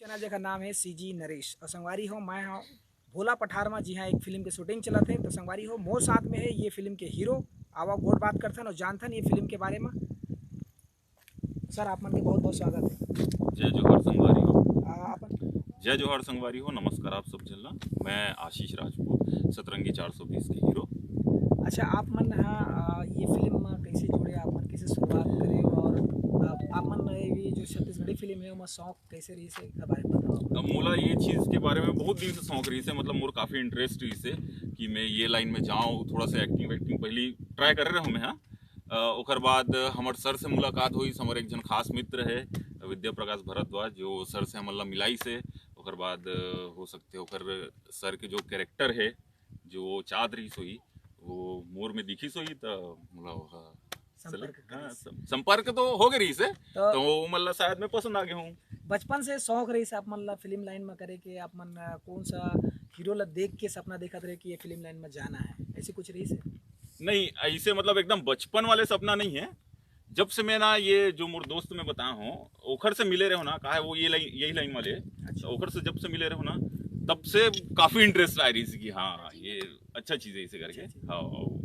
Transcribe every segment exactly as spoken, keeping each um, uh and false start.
Channel जेकर नाम है सीजी नरेश। और संगवारी हो, मैं हूँ भोला पठार में, जी हाँ, एक फिल्म के शूटिंग चलत है। तो संगवारी हो, मोर साथ में है ये फिल्म के हीरो। आवा गोठ बात करथन और जानथन ये फिल्म के बारे में। सर, आप मन के बहुत बहुत स्वागत है। जय जोहार संगवारी हो। आ, अपन जय जोहार संगवारी हो, नमस्कार आप सब झन ला। मैं आशीष राजपूत, सतरंगी चार सौ बीस के हीरो। अच्छा, आप मन हा आ, ये फिल्म में कैसे जुड़े, आप मन कैसे शुरुआत करे और आप, आप मन ये जो छत्तीसगढ़ी फिल्म है, ओमा शौक कैसे रही से, एकर बारे में बताओ। अब मोला ये चीज के बारे में बहुत दिन से शौक रही से, मतलब मोर काफी इंटरेस्ट रही से कि मैं ये लाइन में जाऊँ, थोड़ा सा एक्टिंग वैक्टिंग पहली ट्राई करे रहूँ मैं, हाँ। अ, ओकर बाद हमर सर से मुलाकात होइस, हमर एक झन खास मित्र है विद्या प्रकाश भारद्वाज, जो सर से हमन ला मिलाइस हे। ओकर बाद, अ, हो सकथे ओकर सर के जो कैरेक्टर है, जो वो चाहत रहिस होही, वो मोर में दिखिस होही, त मोला ओहा संपर्क select, हाँ, करिस। सं-, संपर्क तो हो गए रहिस हे, तो तो वो मन ला शायद मैं पसंद आ गए हूँ। बचपन से शौक रहिस आप मन ला फिल्म लाइन में करे के, आप मन, अ, कौन सा हीरो ला देख के सपना देखत रहे कि ये फिल्म लाइन में जाना है, ऐसे कुछ रहिस हे? नहीं, ऐसे मतलब एकदम बचपन वाले सपना नहीं है। जब से मैं ना ये जो मोर दोस्त में बताया हूँ, ओखर से मिले रहो ना, कहा है वो ये लाइन, यही लाइन वाले, अच्छा। तो ओखर से जब से मिले रहो ना, तब से काफी इंटरेस्ट आ रही थी कि हाँ, ये अच्छा चीज है इसे करके। अच्छा चीज। हाँ, हाँ।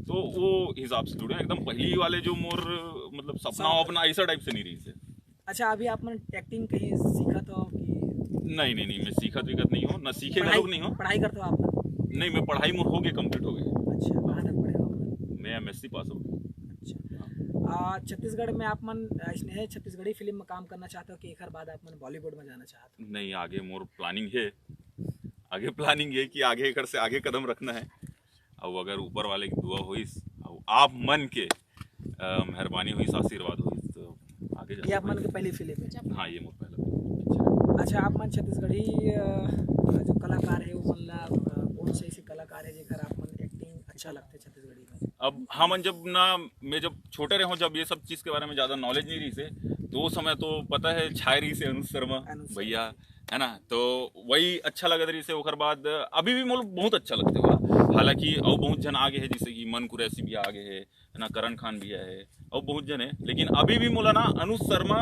तो वो हिसाब से जुड़े एकदम पहली वाले जो मोर मतलब सपना शौक। वपना ऐसा टाइप से नहीं रही से। अच्छा, अभी आप मन एक्टिंग कहीं सीखत हो कि? नहीं, नहीं, नहीं, मैं सीखत विखत नहीं हूँ, ना सीखे पढ़ाई, लोग नहीं हूँ। पढ़ाई करते हो आप मन? नहीं, मैं पढ़ाई मोर हो गए, कंप्लीट हो गए। अच्छा, कहाँ तक पढ़े हो आप मन? मैं एमएससी पास हो। अच्छा। आ, छत्तीसगढ़ में आप मन ऐसने है, छत्तीसगढ़ी फिल्म में काम करना चाहते हो कि एकर बाद आप मन बॉलीवुड में जाना चाहते हो? नहीं, आगे मोर प्लानिंग है, आगे प्लानिंग है कि आगे एकर से आगे कदम रखना है। और अगर ऊपर वाले की दुआ होइस और आप मन के, अ, मेहरबानी होइस, आशीर्वाद होइस, तो आगे जा ये आप मन सकते के पहली फिल्म है? हैं। हाँ, ये मोर पहला फिल्म है। अच्छा, आप मन छत्तीसगढ़ी, अ, जो कलाकार है, वो मन ला, अ, कौन से ऐसे कलाकार है जेकर आप मन एक्टिंग अच्छा लगथे छत्तीसगढ़ी में? अब हमन जब ना, मैं जब छोटे रहो, जब ये सब चीज के बारे में ज्यादा नॉलेज नहीं रही से, तो वो समय तो पता है छाए रही से अनुज शर्मा अनुज शर्मा। भैया, है ना, तो वही अच्छा लगत रही से। ओकर बाद अभी भी मोला बहुत अच्छा लगते हुआ, हालांकि और बहुत जन आगे है, जैसे कि मन कुरैशी भी आगे है, है ना, करण खान भी है और बहुत जन है, लेकिन अभी भी मोला ना अनुज शर्मा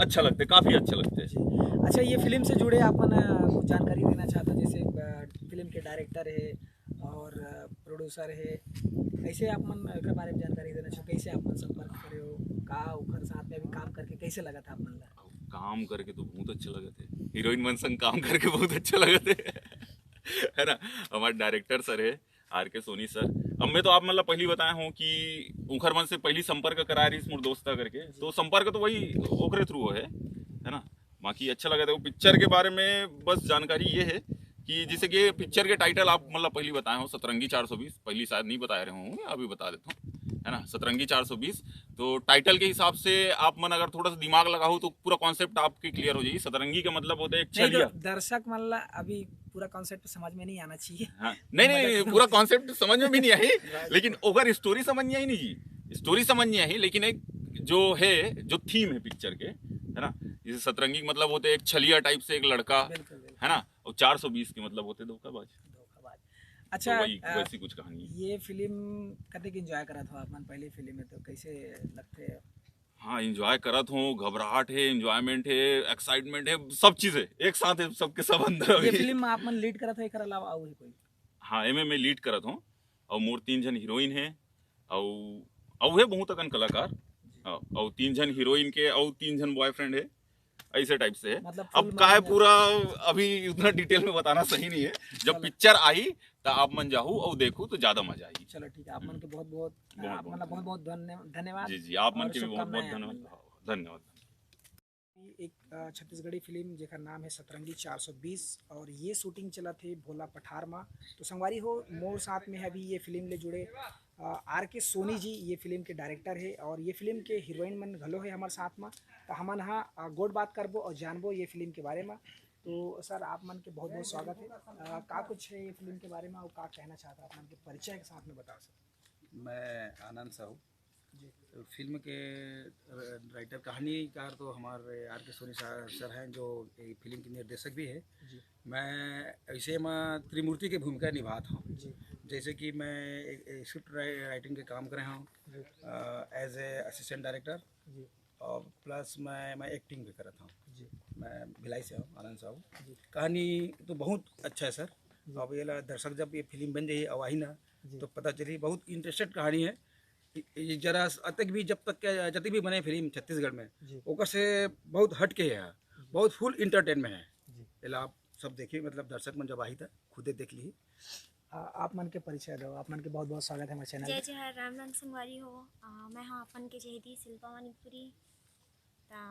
अच्छा लगते, काफी अच्छा लगते। जी। अच्छा, ये फिल्म से जुड़े आप मन, अ, कुछ जानकारी देना चाहता, जैसे, अ, फिल्म के डायरेक्टर है और, अ, प्रोड्यूसर है, कैसे आप मन एकर बारे में जानकारी देना चाहता, कैसे आप मन संपर्क करे हो, का ओकर साथ में अभी काम करके कैसे लगा था आप मन ला? काम करके तो बहुत अच्छा लगा थे, हीरोइन मन संग काम करके बहुत अच्छा लगा थे। है ना, हमारे डायरेक्टर सर है, आर के सोनी सर। अब मैं तो आप मतलब पहली बताया हूँ कि उखर मन से पहली संपर्क करा रही मोर दोस्त करके, तो संपर्क तो वही ओकरे थ्रू है, है ना। बाकी अच्छा लगा था वो पिक्चर के बारे में, बस जानकारी ये है कि जैसे कि पिक्चर के टाइटल आप मतलब पहली बताए हो, सतरंगी चार सौ बीस, पहली शायद नहीं बताए रहे होंगे, अभी बता देता हूँ, है ना, सतरंगी चार सौ बीस। तो टाइटल के हिसाब से आप मन अगर थोड़ा सा दिमाग लगाओ तो पूरा कॉन्सेप्ट आपके क्लियर हो जाएगी। सतरंगी का मतलब होता है एक नहीं, तो छलिया। दर्शक मन ला अभी पूरा कॉन्सेप्ट समझ में नहीं आना चाहिए। हाँ, नहीं, नहीं, मतलब नहीं, पूरा कॉन्सेप्ट समझ में भी नहीं आई, लेकिन ओकर स्टोरी समझ नहीं आई नहीं जी, स्टोरी समझ नहीं आई, लेकिन एक जो है, जो थीम है पिक्चर के, है ना, जैसे सतरंगी मतलब होते एक छलिया टाइप से एक लड़का, बिल्कुल, बिल्कुल। है ना, और चार सौ बीस के मतलब होते धोखाबाज। धोखाबाज। तो अच्छा, वही, अ, वैसी कुछ कहानी है। ये फिल्म कतेक एंजॉय करत हो आप मन? पहली फिल्म है तो कैसे लगते? हाँ, एंजॉय करत हूँ, घबराहट है, एंजॉयमेंट है, एक्साइटमेंट है, सब चीज है, एक साथ है, सबके सब अंदर ये अभी। फिल्म में आप मन लीड करत हो, एकर अलावा अउ है कोई? हाँ, एमे मैं लीड करत हूँ और मोर तीन झन हीरोइन है और, और है बहुत अकन कलाकार। हाँ, और तीन झन हीरोइन के और तीन झन बॉयफ्रेंड है, ऐसे टाइप से है। मतलब अब फुल काहे मतलब पूरा अभी उतना डिटेल में बताना सही नहीं है। जब चलो। पिक्चर आई तो आप मन जाहू और देखू तो ज्यादा मजा आई। चलो ठीक है, आप मन के बहुत बहुत, बहुत आप बहुत मन ला बहुत धन्यवाद। बहुत धन्य-, धन्यवाद जी, जी, आप मन और के भी बहुत बहुत शुभकामनाएं आप धन्यवाद। मन ला। हाँ, धन्यवाद। एक, अ, छत्तीसगढ़ी फिल्म जेकर नाम है सतरंगी चार सौ बीस और ये शूटिंग चलत है भोला पठार मा। तो संगवारी हो, मोर साथ में अभी ये फिल्म ले जुड़े, अ, आर के सोनी जी ये फिल्म के डायरेक्टर है और ये फिल्म के हीरोइन मन घलो है हमारे साथ में। तो हमन हा, अ, गोठ बात करबो और जानबो ये फिल्म के बारे में। तो सर, आप मन के बहुत बहुत स्वागत है। अ, का कुछ है ये फिल्म के बारे में और का कहना चाहता आप मन के परिचय के साथ में बताओ सर। मैं आनंद साहू। जी। तो फिल्म के र-, राइटर, कहानीकार तो हमारे आर के सोनी सा-, सर हैं, जो ये फिल्म के निर्देशक भी है। जी। मैं ऐसे में त्रिमूर्ति की भूमिका निभाता हूँ। जी। जैसे कि मैं एक, एक स्क्रिप्ट राइ-, राइटिंग के काम करे हूँ, जी। अ, as a assistant director। जी। और प्लस मैं, मैं एक्टिंग भी करता हूँ। जी। मैं भिलाई से हूँ, आनंद साहू। कहानी तो बहुत अच्छा है सर। अब ये ला दर्शक जब ये फिल्म बन जाही अउ आही ना, तो पता चली बहुत इंटरेस्टेड कहानी है। ये- ये जरा अतक भी जब तक के जतक भी बने फिल्म छत्तीसगढ़ में, ओकर से बहुत हट के है, बहुत फुल एंटरटेनमेंट है। ये ला आप सब देखिए, मतलब दर्शक मन जब आही त खुदे देख ली। आ, आप मन के परिचय दो। आप मन के बहुत बहुत स्वागत है हमारे चैनल जय में। जय हर रामनाथ संगवारी हो। आ, मैं हाँ अपन के जयदी शिल्पा मणिपुरी। ता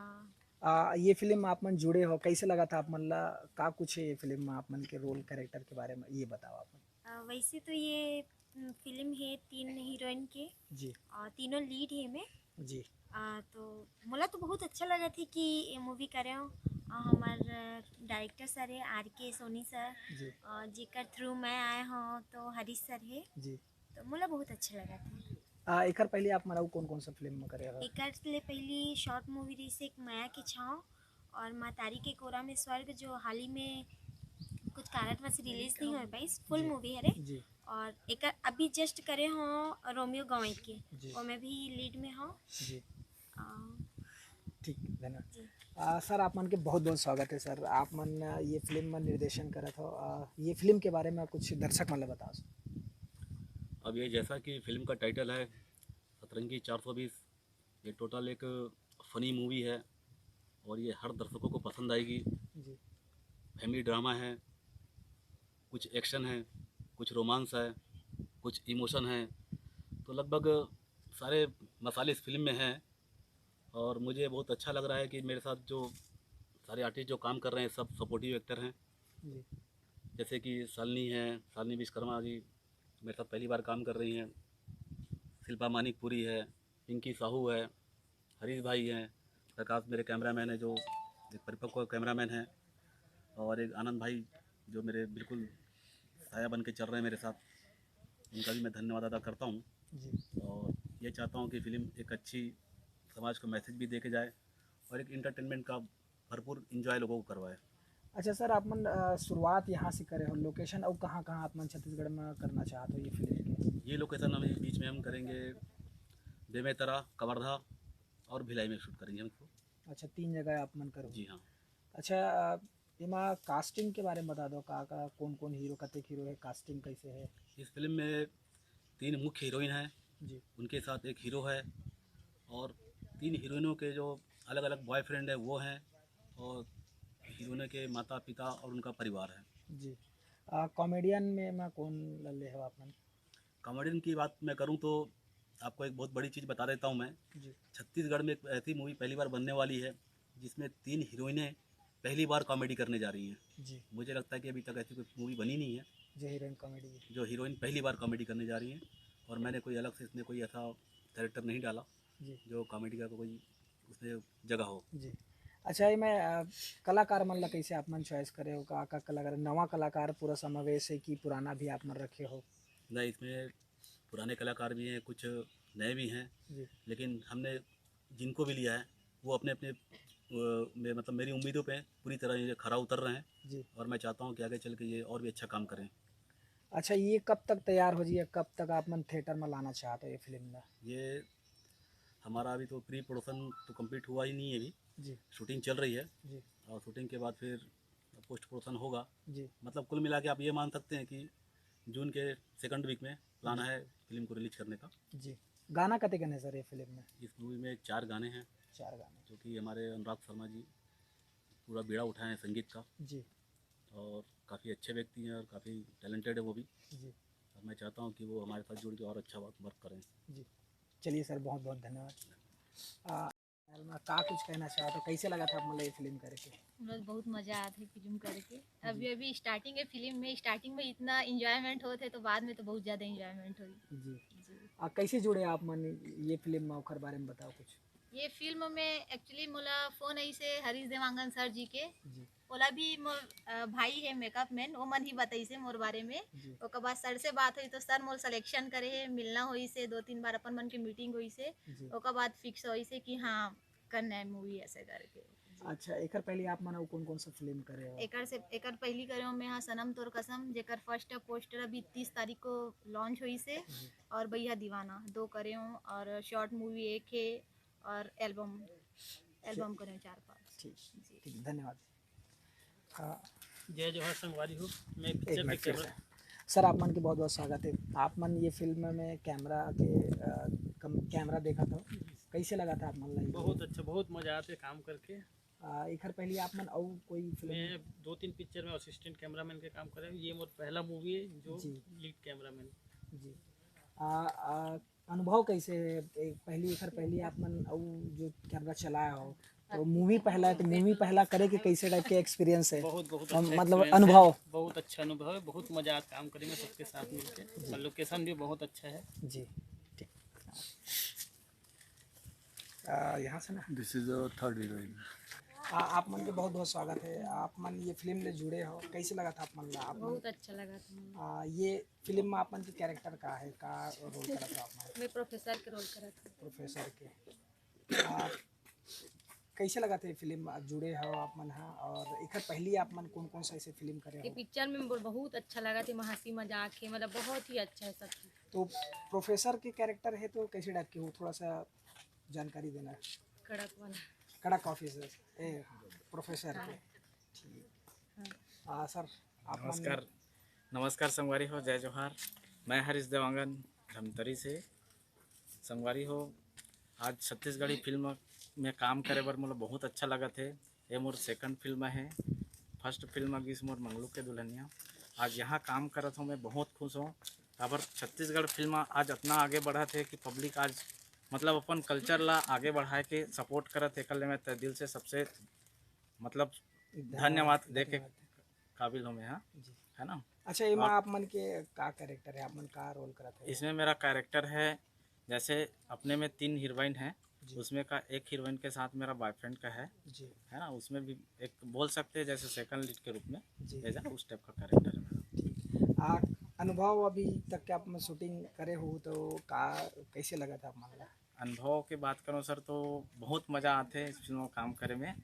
आ, ये फिल्म में आप मन जुड़े हो, कैसे लगा था आप मन ला? का कुछ है ये फिल्म में आप मन के रोल कैरेक्टर के बारे में ये बताओ आप मन। आ, वैसे तो ये हम्म, फिल्म है तीन हीरोइन के जी। और तीनों लीड है में। जी। आ, तो मोला तो बहुत अच्छा लगा थे कि ये मूवी करे हो। आ, हमार डायरेक्टर सर है आर के सोनी सर, जी। और जेकर थ्रू मैं आए हो तो हरीश सर है। जी। तो मोला बहुत अच्छा लगा थे। आ, एकर पहले आप मन अउ कौन कौन सा फिल्म में करे हो? एकर ले पहली शॉर्ट मूवी रही से एक माया के छाँव और मतारी के कोरा में स्वर्ग, जो हाल ही में कुछ कारणवश रिलीज नहीं हो पाइस, फुल जी। मूवी हरे। जी। और एक अभी जस्ट करे हो रोमियो गवई के, जी। ओमे भी लीड में हो। जी। आ, ठीक, धन्यवाद। जी। आ, सर, आप मन के बहुत बहुत स्वागत है सर। आप मन आ, ये फिल्म में निर्देशन करत हो। आ, ये फिल्म के बारे में कुछ दर्शक मन ला बताओ सर। अब ये जैसा कि फिल्म का टाइटल है सतरंगी चार सौ बीस, ये टोटल एक फनी मूवी है और ये हर दर्शकों को पसंद आएगी। जी। फैमिली ड्रामा है, कुछ एक्शन है, कुछ रोमांस है, कुछ इमोशन है, तो लगभग सारे मसाले इस फिल्म में हैं। और मुझे बहुत अच्छा लग रहा है कि मेरे साथ जो सारे आर्टिस्ट जो काम कर रहे हैं, सब सपोर्टिव एक्टर हैं। जी। जैसे कि शालिनी है, शालिनी विश्वकर्मा जी मेरे साथ पहली बार काम कर रही हैं, शिल्पा मानिकपुरी है, पिंकी साहू है, हरीश भाई हैं, प्रकाश मेरे कैमरामैन है, जो एक परिपक्व कैमरामैन है, और एक आनंद भाई जो मेरे बिल्कुल साया बन के चल रहे हैं मेरे साथ, उनका भी मैं धन्यवाद अदा करता हूँ। जी। और ये चाहता हूँ कि फिल्म एक अच्छी समाज को मैसेज भी दे के जाए और एक एंटरटेनमेंट का भरपूर एंजॉय लोगों को करवाए। अच्छा सर, आप मन आ, शुरुआत यहाँ से करे हो, लोकेशन और कहाँ कहाँ आप मन छत्तीसगढ़ में करना चाहते हो ये फिल्म के? ये लोकेशन हम बीच में हम करेंगे बेमेतरा, कवर्धा और भिलाई में शूट करेंगे हम इसको। अच्छा, तीन जगह आप मन करो। जी हाँ। अच्छा, आ, एमा कास्टिंग के बारे में बता दो, का का कौन कौन हीरो, कतेक हीरो है, कास्टिंग कैसे है? इस फिल्म में तीन मुख्य हीरोइन हैं, जी। उनके साथ एक हीरो है और तीन हीरोइनों के जो अलग अलग बॉयफ्रेंड है वो हैं और हीरोइनों के माता पिता और उनका परिवार है। जी। आ, कॉमेडियन में मैं कौन ला ले हो आप मन? कॉमेडियन की बात मैं करूँ तो आपको एक बहुत बड़ी चीज़ बता देता हूँ मैं। जी। छत्तीसगढ़ में एक ऐसी मूवी पहली बार बनने वाली है जिसमें तीन हीरोइनें पहली बार कॉमेडी करने जा रही हैं। जी। मुझे लगता है कि अभी तक ऐसी कोई मूवी बनी नहीं है जो हीरोइन कॉमेडी है। जो हीरोइन पहली बार कॉमेडी करने जा रही हैं और मैंने कोई अलग से इसमें कोई ऐसा कैरेक्टर नहीं डाला जी। जो कॉमेडी का कोई उसमें जगह हो। जी। अच्छा, ये मैं आ, कलाकार मन ला कैसे आप मन चॉइस करे हो? का का कलाकार, नवा कलाकार पूरा समावेश है कि पुराना भी आप मन रखे हो? नहीं, इसमें पुराने कलाकार भी हैं, कुछ नए भी हैं, जी। लेकिन हमने जिनको भी लिया है वो अपने अपने अ, में मतलब मेरी उम्मीदों पे पूरी तरह ये खरा उतर रहे हैं जी। और मैं चाहता हूँ कि आगे चल के ये और भी अच्छा काम करें। अच्छा, ये कब तक तैयार हो जाइए, कब तक आप मन थिएटर में लाना चाहते हो ये फिल्म ला? ये हमारा अभी तो प्री प्रोडक्शन तो कंप्लीट हुआ ही नहीं है अभी। जी। शूटिंग चल रही है जी। और शूटिंग के बाद फिर पोस्ट प्रोडक्शन होगा। जी। मतलब कुल मिला के आप ये मान सकते हैं कि जून के सेकंड वीक में प्लान जी। है फिल्म को रिलीज करने का। जी। गाना कते गने सर ये फिल्म में? इस मूवी में चार गाने हैं चार गाने। जो कि हमारे अनुराग शर्मा जी पूरा बीड़ा उठाए हैं संगीत का। जी। और काफ़ी अच्छे व्यक्ति हैं और काफ़ी टैलेंटेड है वो भी। जी। और मैं चाहता हूँ कि वो हमारे साथ जुड़ के और अच्छा वर्क वर्क करें। जी। चलिए सर, बहुत बहुत धन्यवाद। आ, का कुछ कहना चाहते हो, कैसे लगा था आप मतलब ये फिल्म करके? हम लोग बहुत मजा आया था फिल्म करके। अभी अभी स्टार्टिंग है फिल्म में, स्टार्टिंग में इतना एंजॉयमेंट होते तो बाद में तो बहुत ज़्यादा एंजॉयमेंट हुई। जी। जी। आ, कैसे जुड़े आप मन ये फिल्म में, ओकर बारे में बताओ कुछ। ये फिल्म में एक्चुअली मोला फोन आई से हरीश देवांगन सर जी के। जी। ओला भी मोर अ, भाई है मेकअप मैन, वो मन ही बताई से मोर बारे में। जी। ओकर बाद सर से बात हुई तो सर मोर सिलेक्शन करे है, मिलना हुई से दो तीन बार अपन मन के मीटिंग हुई से। जी। ओकर बाद फिक्स हुई से कि हाँ करना है मूवी ऐसे करके। अच्छा, एकर पहले आप मन अउ कौन कौन सा फिल्म करे हो? एकर से एकर पहली करे हो मैं हाँ सनम तोर कसम, जेकर फर्स्ट पोस्टर अभी तीस तारीख को लॉन्च हुई से, जी। और भैया दीवाना दो करे हो और शॉर्ट मूवी एक है और एल्बम एल्बम करे हो चार पाँच। ठीक, ठीक, धन्यवाद। हाँ, जय जोहार संगवारी हो। मैं एक पिक्चर के मिनट, फिर कैमरा से। सर, आप मन के बहुत बहुत स्वागत है। आप मन ये फिल्म में कैमरा के अ, कम, कैमरा देखा था, कैसे लगा था आप मन ला ये? बहुत अच्छा, बहुत मजा आते काम करके। आ, एकर पहले आप मन अउ कोई फिल्म? मैं दो तीन पिक्चर में असिस्टेंट कैमरामैन के काम करे हूँ। ये मोर पहला मूवी है जो जी। Lead cameraman. जी। आ, आ, अनुभव कैसे है? एक पहली एकर पहली आप मन अउ जो कैमरा चलाए हो, तो मूवी पहला है, तो मूवी पहला करे के कैसे टाइप के एक्सपीरियंस है? बहुत बहुत हम, अच्छा मतलब experience अनुभव? है। बहुत अच्छा अनुभव है, बहुत मजा आता काम करे में सबके साथ मिलके। और लोकेशन भी बहुत अच्छा है। जी, ठीक। आ, यहाँ से ना। This is our third heroine. आ, आप मन के बहुत बहुत स्वागत है। आप मन ये फिल्म ले जुड़े हो, कैसे लगा था आप मन ला? आप मन बहुत अच्छा लगा था मुझे। आ, ये फिल्म में आप मन के कैरेक्टर का है, का रोल करत हो आप मन? मैं प्रोफेसर के रोल करत हूँ। प्रोफेसर के। आ, कैसे लगा था ये फिल्म? आ, जुड़े हो आप मन, हाँ, और एकर पहली आप मन कौन कौन सा ऐसे फिल्म करे ये हो? पिक्चर में बोल बहुत अच्छा लगा था, हंसी मजाक है, मतलब बहुत ही अच्छा है सब चीज। तो प्रोफेसर के कैरेक्टर है तो कैसे टाइप के हो, थोड़ा सा जानकारी देना। कड़क वाला। कड़क ऑफिसर, ए, प्रोफेसर के। ठीक। आ, सर, आप मन- नमस्कार। नमस्कार संगवारी हो, जय जोहार। मैं हरीश देवांगन, धमतरी से। संगवारी हो, आज छत्तीसगढ़ी फिल्म में काम करे बर मोला बहुत अच्छा लगत हे। ये मोर सेकंड फिल्म है। फर्स्ट फिल्म गिस मोर मंगलू के दुल्हनिया। आज यहाँ काम करत हूँ, मैं बहुत खुश हूँ। काबर छत्तीसगढ़ फिल्म आज इतना आगे बढ़त है कि पब्लिक आज मतलब अपन कल्चर ला आगे बढ़ाए के सपोर्ट करत है। एकर ले मैं तहे दिल से सबसे मतलब धन्यवाद दे के काबिल हूँ मैं, हाँ, जी। है ना? अच्छा, ये में और- आप मन के का कैरेक्टर है, आप मन का रोल करत है? इसमें मेरा कैरेक्टर है, जैसे अपने में तीन हीरोइन है, जी। उसमें का एक हीरोइन के साथ मेरा बॉयफ्रेंड का है, जी। है ना? उसमें भी एक बोल सकते हैं जैसे सेकंड लीड के रूप में, जी। ऐसा उस टाइप का कैरेक्टर है मेरा। आ, अनुभव, अभी तक के आप मन शूटिंग करे हो तो का, कैसे लगा था आप मन ला? अनुभव की बात करूँ सर, तो बहुत मज़ा आते इस फिल्म में काम करे में।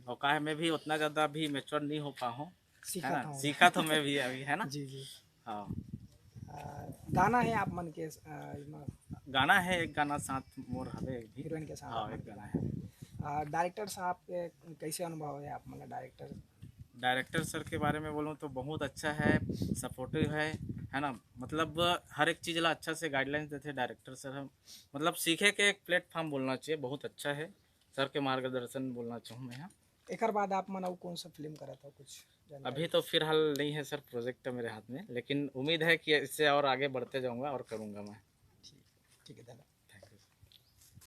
और काहे मैं भी उतना ज़्यादा अभी मैच्योर नहीं हो पा हूँ, है सीखा ना? था। सीखा तो मैं भी अभी, है ना? जी, जी। हाँ, आ, गाना है आप मन के, आ, इमा- गाना है एक गाना साथ मोर हवे एक भी। हीरोइन के साथ हाँ, आप मन एक के। गाना है। आ, डायरेक्टर साहब के कैसे अनुभव है आप मन ला, डायरेक्टर? डायरेक्टर सर के बारे में बोलूँ तो बहुत अच्छा है, सपोर्टिव है, है ना? मतलब हर एक चीज़ ला अच्छा से गाइडलाइंस देते डायरेक्टर सर। हम मतलब सीखे के एक प्लेटफॉर्म बोलना चाहिए, बहुत अच्छा है। सर के मार्गदर्शन बोलना चाहूँ मैं यहाँ। एकर बाद आप मन अउ कौन सा फिल्म करत हो, कुछ जानकारी? अभी तो फिलहाल नहीं है सर प्रोजेक्ट मेरे हाथ में, लेकिन उम्मीद है कि इससे और आगे बढ़ते जाऊँगा और करूँगा मैं। ठीक है, धन्यवाद।